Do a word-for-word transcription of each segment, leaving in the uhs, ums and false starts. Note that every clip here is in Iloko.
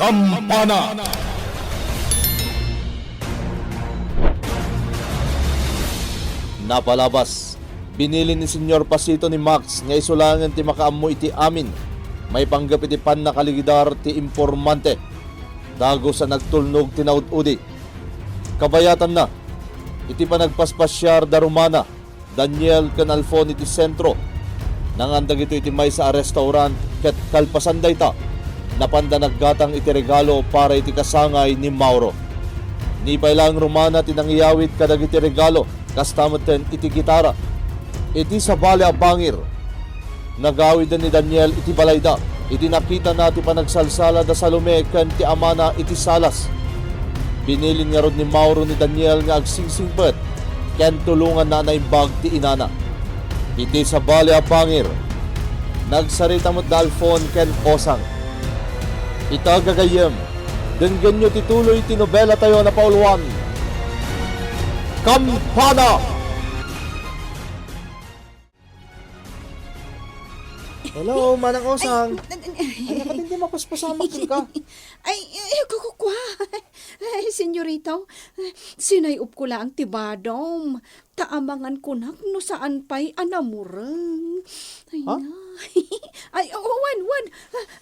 Kampana. Napalabas, binilin ni Senyor Pasito ni Max nga isu laengen ti makaammo iti amin maipanggep iti pannakaligidar ti impormante. Dagus a nagtulnog ti naud-udi. Kabayatanna, iti panagpaspasiar da Romana, Daniel ken Alfon iti sentro. Nangan dagitoy iti maysa a restaurant ket kalpasan dayta, napanda naggatang iti regalo para iti kasangay ni Mauro. Ni pay laeng Romana ti nangiyawid kadagiti regalo, kasta metten iti gitara. Iti sabali a bangir, nagawiden ni Daniel iti balayda idi nakitana ti panagsalsala da Salome ken ti amana iti salas. Binilin ngarud ni Mauro ni Daniel nga agsingsingpet ken tulonganna a naimbag ti inana. Iti sabali a bangir, nagsarita met da Alfon ken Osang. Ita gagayyem, denggenyo ti tuloy ti nobelatayo a napauluan, Kampana! Hello, Manang Osang. Ay, n-, n-, Ay, nakatinda mapaspasamak ka. Ay, eh, ku-, ku-, kua. Ay, senyorito, sinay-op ko laeng ti badom. Ta amangan kunak no saan pay a namureng. Ay, Ha? na. Ay, oo, wan, wan.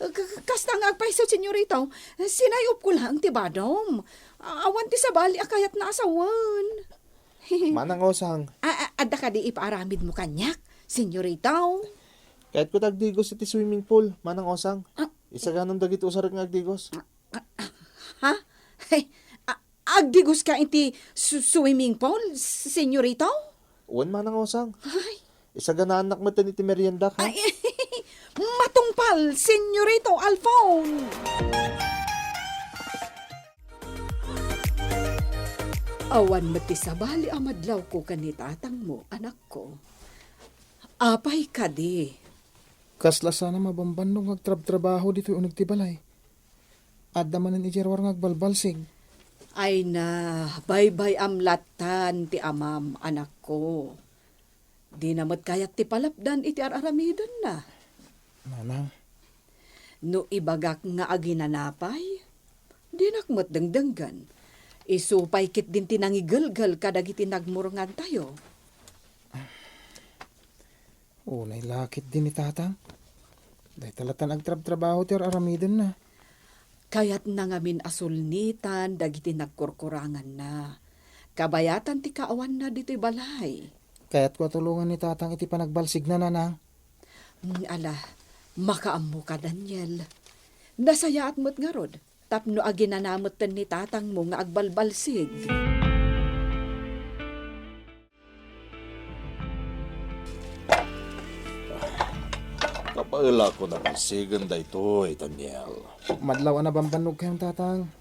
K-, k-, kasta nga agpayso, senyorito. Sinay-op ko laeng ti badom. A-, awan ti sabali a kayatna a sawen. Manang Osang. A-, a-, adda kadi ipaaramidmo kaniak, senyorito? Kayatko ti agdigos iti swimming pool, Manang Osang. Ah. Isaganom dagiti usarek nga agdigos. Ah, ah, ha? Hey, a-, agdigoska iti su-, swimming pool, senyorito? Wen, Manang Osang. Ay. Isaganaannak metten iti meriendak, ha? Ay, matungpal, senyorito Alfon! Awan met ti sabali a madlawko ken ni tatangmo, anakko. Apay kadi? Kasla sana mabambannog nga agtrabtrabaho ditoy uneg ti balay. Adda manen idiay ruar nga agbalbalsig. Ay na, baybay-am lattan ti amam, anakko. Dina met kayat ti palapdan iti ar-aramidenna. Nanang. No ibagak nga aginana pay, dinak met dengdenggen. Isu pay ketdin ti nangigelgel kadagiti nagmurngantayo. Unay la ketdi ni tatang. Dayta lattan agtrabtrabaho ti ar-aramidenna. Kayatna ngamin a sulnitan dagiti nagkurkuranganna. Kabayatan ti kaawanna ditoy balay. Kayatko a tulongan ni tatang iti panagbalsigna, nanang. Mm, ala, makaammoka, Daniel. Nasayaat met ngarud tapno aginana metten ni tatangmo nga agbalbalsig. Kabaelakon a balsigen daytoy, Daniel. Madlaw a nabambannogkayon, tatang.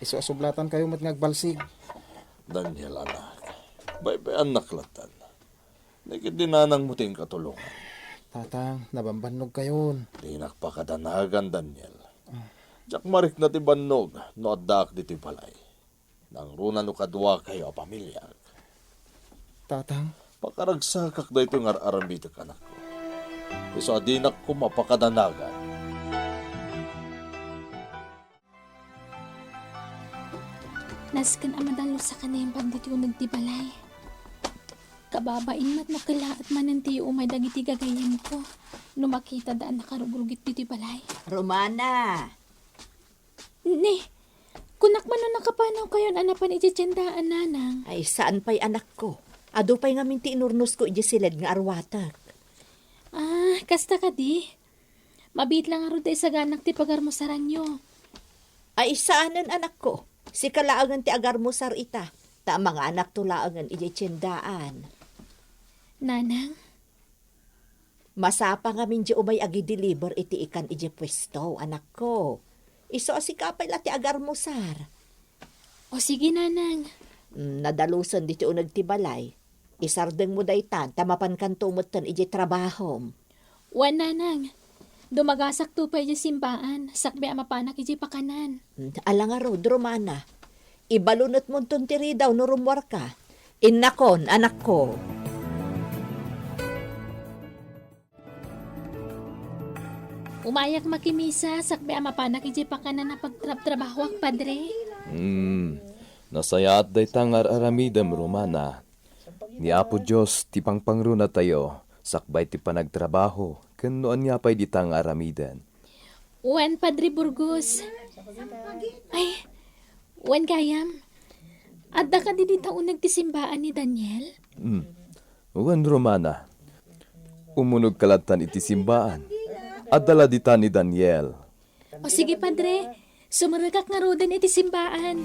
Isu a sublatankayo met nga agbalsig. Daniel, anak, baybay-annak lattan. Ni ketdi nanangmo ti inkatulongan. Tatang, nabambannogkayon. Dinak pakadanagan, Daniel. Ah. Diak marikna ti bannog no addaak ditoy balay. Nangruna no kaduakayo a pamiliak. Tatang? Pakaragsakak daytoy nga ar-aramidek, anakko. Isu a dinak koma pakadanagan. Nasken a madalus a kanembag ditoy uneg ti balay. Kababain met no kellaat manen ti umay dagiti gagayyemko no makitada a nakarugrugit ditoy balay. Romana! Ni, kunak man no nakapanawkayon a napan idiay tiendaan, nanang. Ay, saan pay, anakko. Adu pay ngamin ti inurnosko idiay siled nga arwatek. Ah, kasta kadi? Mabiit la ngarud ta isaganak ti pagarmusaranyo. Ay, saanen, anakko. Sika laengen ti agarmusar ita, ta manganakto laengen idiay tiendaan. Nanang? Masapa ngamin diay umay agideliver iti ikan idiay puesto, anakko. Isu a sika pay la ti agarmusar. O sige, nanang. Mm, nadalusen ditoy uneg ti balay. Isardengmo daytan, ta mapankanto metten idiay trabahom. Wen, nanang. Dumagasakto pay idiay simbaan, sakbay a mapanak idiay pakanan. Mm, ala ngarud, Romana. Ibalunetmonton ti ridaw no rummuarka. Innakon, anakko. Umayak makimisa, sakbay a mapanak idiay pakanan a pagtrabtrabahoak, Padre. Hmm, nasayaat dayta nga ar-aramidem, Romana. Ni Apo Dios ti pangpangrunatayo, sakbay ti panagtrabaho, ken no ania pay dita nga aramiden. Wen, Padre Burgos. Ay, wen gayam. Adda kadi dita uneg ti simbaan ni Daniel? Hmm. Wen, Romana. Umunog ka lattan iti simbaan. Adda la dita ni Daniel. O sige, Padre. Sumrekak ngaruden iti simbaan.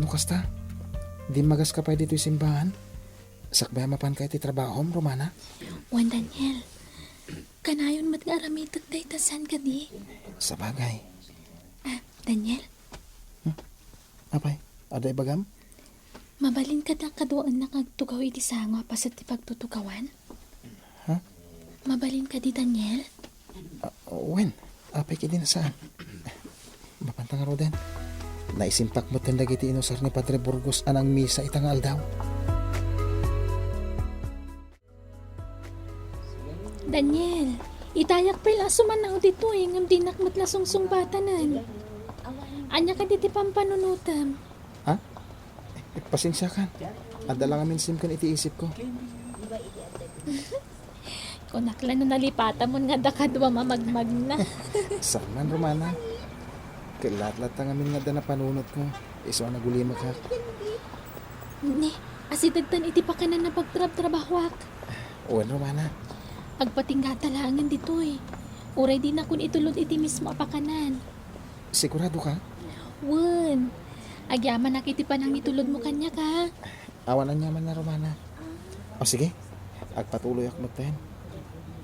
No kasta, dimmagas ka pay ditoy simbaan? Sakbay a mapanka iti trabahom, Romana? Wen, Daniel, kanayon met nga aramitek dayta, saan kadi? Sabagay. Ah, Daniel? Hmm? Apay, adda ibagam? Mabalin kada kaduaennak nga agtugaw iti sango a paset ti pagtutugawan? Ha? Mabalin kadi, Daniel? Ah, wen, apay kadi na saan? Mapanta ngaruden. Naisimpak metten dagiti inusar ni Padre Burgos a nangmisa ita nga aldaw. Daniel, itayak pay la a sumanaw ditoy, ngem dinak met la sungsungbatanen. Ania kadi ti pampanunotem? Ha? Pasensiakan. Adda la ngamin simken iti isipko. Kunak la no nalipatamon nga adda kaduam a magmagna. Saan man, Romana. Ket latta ngamin nga adda napanunotko. Isu a nagulimekak. Ni, asidegtan iti pakanan a pagtrabtrabahoak. Wen, Romana. Agpatinggata laengen ditoy. Uray dinakon itulod iti mismo a pakanan. Sigurado ka? Wen. Agyamanak iti panangitulodmo kaniak, a. Awan aniamanna, Romana. O sige, agpatuloyak metten.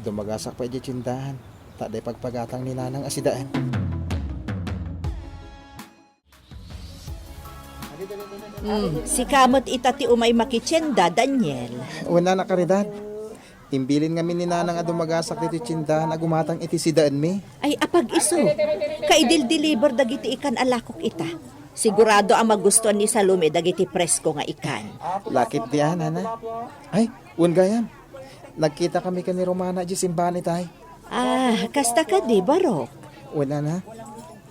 Dumagasak pay idiay tiendahan, ta adda ipagpagatang ni Nanang a sidaen. Mm, sika met ita ti umay makitienda, Daniel. Wen, Nana Caridad. Imbilin ngamin ni Nanang a dumagasak ditoy tiendahan a gumatang iti sidaenmi. Ay, apag-isu. Kaidil-deliver dagiti ikan a lakok ita. Sigurado a magustuan ni Salome dagiti presko nga ikan. Lakip di a, Nana. Ay, wen gayam. Nagkitakami ken ni Romana idiay simbaan itay. Ah, kasta kadi, Barok? Wen, Nana.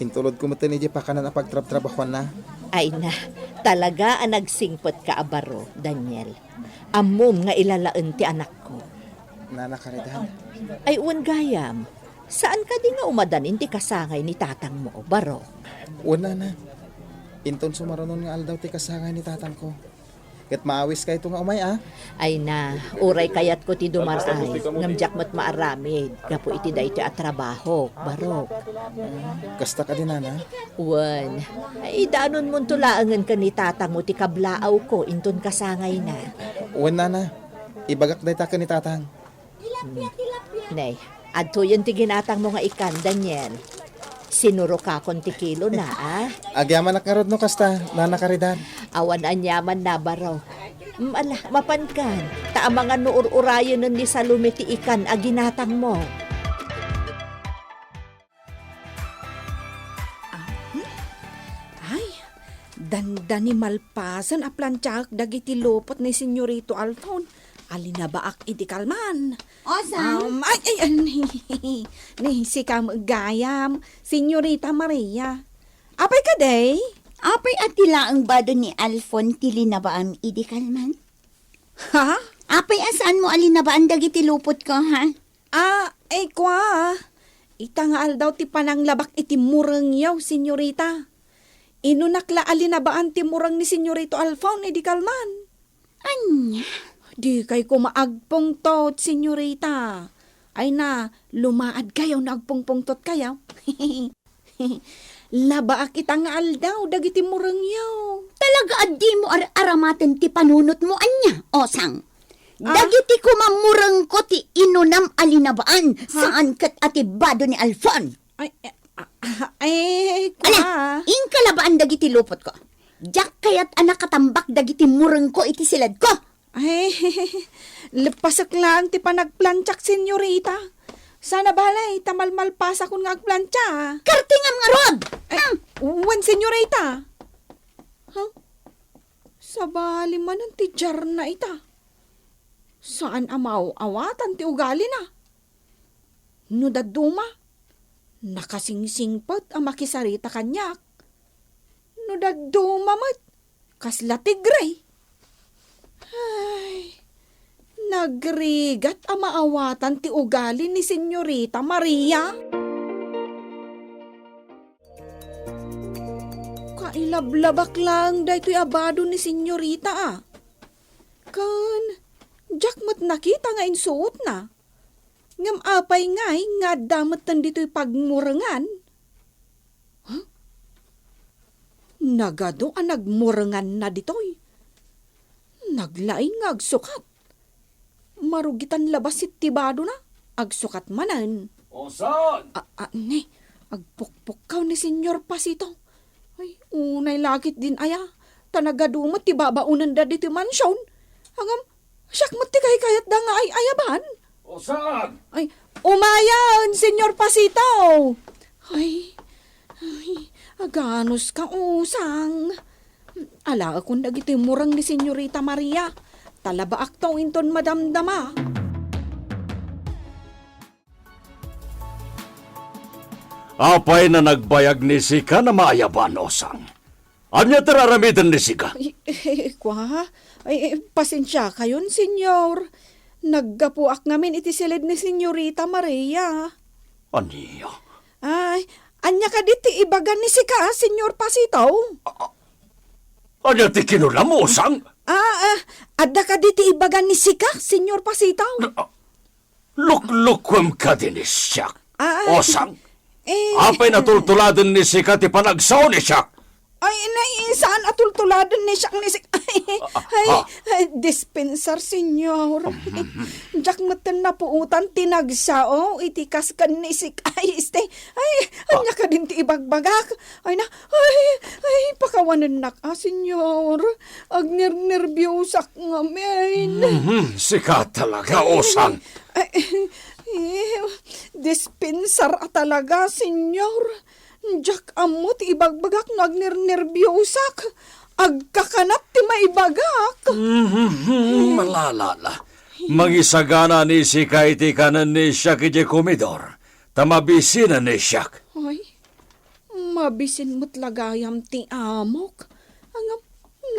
Intulodko metten idiay pakanan a pagtrabtrabahuanna. Ay na, talaga a nagsingpetka a baro, Daniel. Ammom nga ilalaen ti anakko. Nana Caridad. Ay, wen gayam, saan kadi nga umadanin ti kasangay ni tatangmo, Barok? Wen, Nana. Inton sumarunon nga aldaw ti kasangay ni tatangko. Ket maawiskayto nga umay, a? Ay na, uray kayatko ti dumar-ay, ngem diak met maaramid gapu iti daytoy a trabaho, Barok. Kasta kadi, Nana? Wen, idanonmonto laengen ken ni tatangmo ti kablaawko inton kasangayna. Wen, Nana, ibagak dayta ken ni tatang. Nay, adtoyen ti ginatangmo nga ikan, Daniel. Sinurokakon ti kilona, a? Agyamanak ngarud no kasta, Nana Caridad. Awan aniamanna, Barok. Mm, ala, mapankan, ta amangan no ur-urayenen ni Salome ti ikan a ginatangmo. Ah, hmm? Ay, dandani malpasen a plantiaek dagiti lupot ni Senyorito Alfon a linabaak idi kalman. Osang? Um, ay, ay, ay, ni, ni, sika met gayam, Senyorita Maria. Apay kadi? Apay a ti laeng bado ni Alfon ti linabaam idi kalman? Ha? Apay a saanmo a linabaan dagiti lupotko, ha? Ah, ay, kua. Ita nga aldaw ti pananglabak iti murengyo, Senyorita. Inunak la a linabaan ti mureng ni Senyorito Alfon idi kalman. Ania? Dikay koma agpungtot, Senyorita. Ay na, lumaadkayo no agpungpungtotkayo. Labaak ita nga aldaw dagiti murengyo. Talaga a dimo ar-aramaten ti panunotmo, ania, Osang? Ah? Dagiti koma murengko ti inunam a linabaan, ha? Saan ket a ti bado ni Alfon. Ay, eh, ah, ah, ay, ala, kua. Inka labaan dagiti lupotko. Diak kayat a nakatambak dagiti murengko iti siledko. Ay, leppasek laeng ti panagplantiak, Senyorita. Sana balay, ta malmalpasakon nga agplantia. Kartingam ngarud! Ay, hmm. Wen, Senyorita. Ha? Sabali manen ti diarna ita. saan a maaw-awatan ti ugalina. No dadduma, nakasingsingpet a makisarita kaniak. No dadduma met, kasla tigre. Ay, nagrigat a maawatan ti ugali ni Senyorita Maria. Kailablabak laeng daytoy a bado ni Senyorita, a. Ken, diak met nakita nga insuotna. Ngem apay ngay nga adda metten ditoy pagmurengan? Huh? Nagadu a nagmurenganna ditoy. Naglaing nga agsukat. Marugitan labasit ti badona, agsukat manen. Osan! A-, a-, ne, agpukpukkaw ni Senyor Pasito. Ay, unay lakit din aya, ta nagadu met ti babaonenda ditoy mansion. Ngem, siak met ti kaykayatda nga ay-ayaban. Osan! Ay, umayen, Senyor Pasito! Ay, ay, aganuska, Osang. Alaekon dagiti mureng ni Senyorita Maria. Talabaakto inton madamdama. Apay a nagbayag ni sika a maayaban, Osang? Ania ti ar-aramiden ni sika? Ay, eh, kwa? Ay, eh, pasensiakayon, Senyor. Naggapuak ngamin iti siled ni Senyorita Maria. Ania? Ay, ania kadi ti ibaga ni sika, Senyor Pasito? A-, a-, ania ti kinunam, Osang? Ah, ah, adda kadi ti ibaga ni sika, Senyor Pasito? A-, Luklukuem kadi ni siak, Ah, ah, Osang? eh. Apay a tultuladen ni sika ti panagsao ni siak? Ay, nay, saan a tultuladen ni siak ni sik-, ay, Ah, ah, ay, ah. ay, dispensar, Senyor. Mhm. Diak metten napuotan ti nagsao iti kas ken ni sik-, ay, este. Ay, Ah. ania kadin ti ibagbagak? Ay na, ay, ay, pakawanennak, ah, Senyor. Agnernerbiosak ngamin. Mhm, sika talaga, Osang. Ay, eh, dispensar a talaga, Senyor. Diak ammo ti ibagbagak no agnernerbiosak. Agkakanat ti maibagak. Mhm, malala. Mangisagana ni sika iti kanen ni siak iti komidor, ta mabisinen ni siak. Ay, mabisin met la gayam ti amok. Ngem,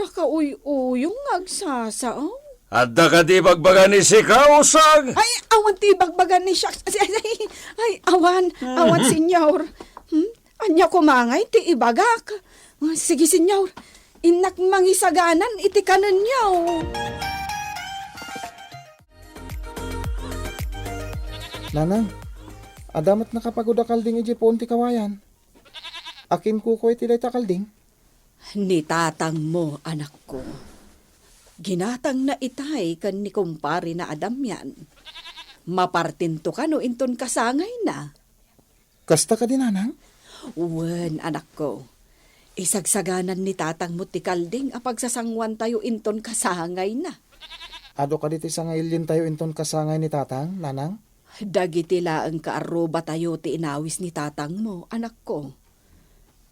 nakauy-uyong nga agsasao. Adda kadi ibagbaga ni sika, Osang? Ay, awan ti ibagbaga ni siak. Ay, ay, ay, awan, awan, Mhm. Senyor. Hmm? Ania koma ngay ti ibagak? Ah, sige, Senyor. Innak mangisaganan iti kanenyo. Nanang, adda met nakapaguda kalding idiay puon ti kawayan. Akin kukuay ti dayta kalding? Ni tatangmo, anakko. Ginatangna itay ken ni kumparena a Damian. Mapartinto kano inton kasangayna. Kasta kadi, Nanang? Wen, anakko. Isagsaganan ni tatangmo ti kalding a pagsasanguantayo inton kasangayna. Adu kadi ti sangailientayo inton kasangay ni Tatang, Nanang? Dagiti laeng kaarrubatayo ti inawis ni tatangmo, anakko.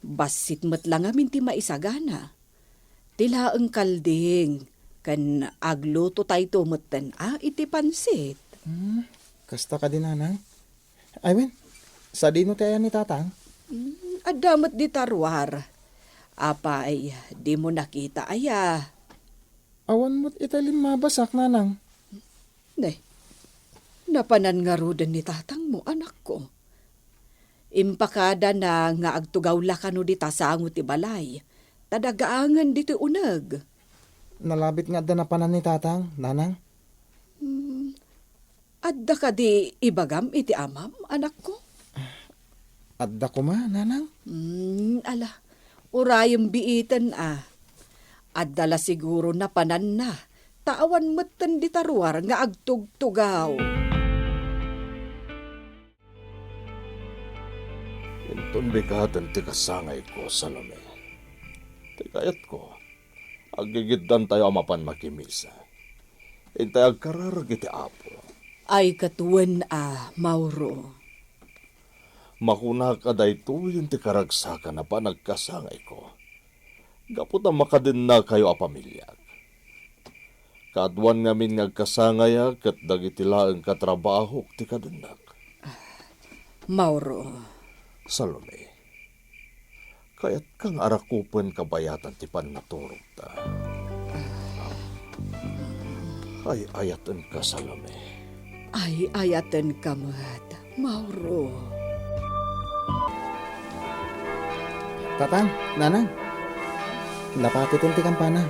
Bassit met la ngamin ti maisagana. Ti laeng kalding, ken aglutotayto metten a iti pansit. Hmm, kasta kadi, Nanang? Ay, wen, sadino ti ayan ni Tatang? Hmm, adda met dita ruar. Apay, dimo nakita aya? Awan met itay limmabasak, Nanang. Ne, napanan ngaruden ni tatangmo, anakko. Impakadana nga agtugaw la kano dita sango ti balay, ta dagaangen ditoy uneg. Nalabit nga adda napanan ni Tatang, Nanang. Hmm, adda kadi ibagam iti amam, anakko? Adda koma, Nanang. Hmm, ala, urayem biiten a. Adda la siguro napananna, ta awan metten dita ruar nga agtugtugaw. Inton bigaden ti kasangayko, Salome, ti kayatko, aggigiddantayo a mapan makimisa. Intay agkararag iti Apo. Ay, ket wen a, Mauro. Makunak a daytoyen ti karagsakan a panagkasangayko, gapu ta makadennakayo a pamiliak. Kaaduan ngamin nga agkasangaya ket dagiti laeng katrabahok ti kadennak. Mauro. Salome, kayatka nga arakupen kabayatan ti pannaturogta. Ay-ayatenka, Salome. Ay-ayatenka met, Mauro. Tatang, Nanang, napatiten ti kampana.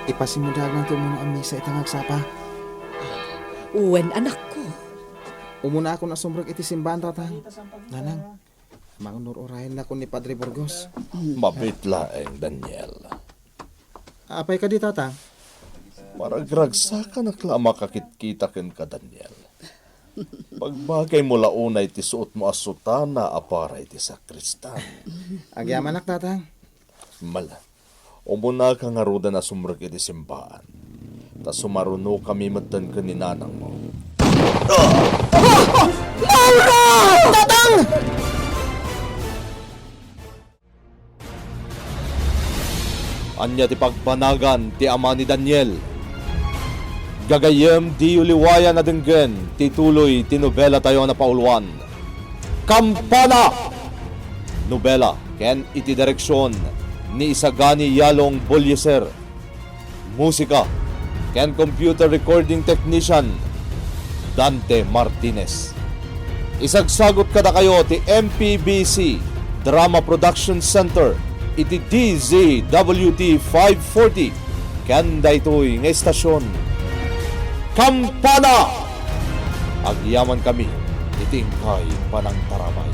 Ipasimudaagnan ti umuna a misa ita nga agsapa. Wen, anakko. Umunaakon a sumrek iti simbaan, Tatang. Nanang, maunur-urayennakon ni Padre Burgos. Mabiit laeng, Daniel. Apay kadi, Tatang? Maragragsakanak la a makakitkita kenka, Daniel. Pagbagaymo la unay ti suotmo a sutana a para iti sakristan. Agyamanak, Tatang. Mala, umunaka ngaruden a sumrek iti simbaan, ta sumarunokami metten ken ni nanangmo. Mauro! Tatang! Ania ti pagbanagan ti ama ni Daniel? Gagayyem, diyo liwayan a denggen ti tuloy ti nobelatayo a napauluan, Kampana! Nobela ken iti direksion ni Isagani Yalong Bolieser. Musika ken computer recording technician, Dante Martinez. Isagsagut kadakayo ti M P B C Drama Production Center iti D Z W T five forty ken daytoy nga estasion, Kampana! Agyamankami iti inkay panangtarabay.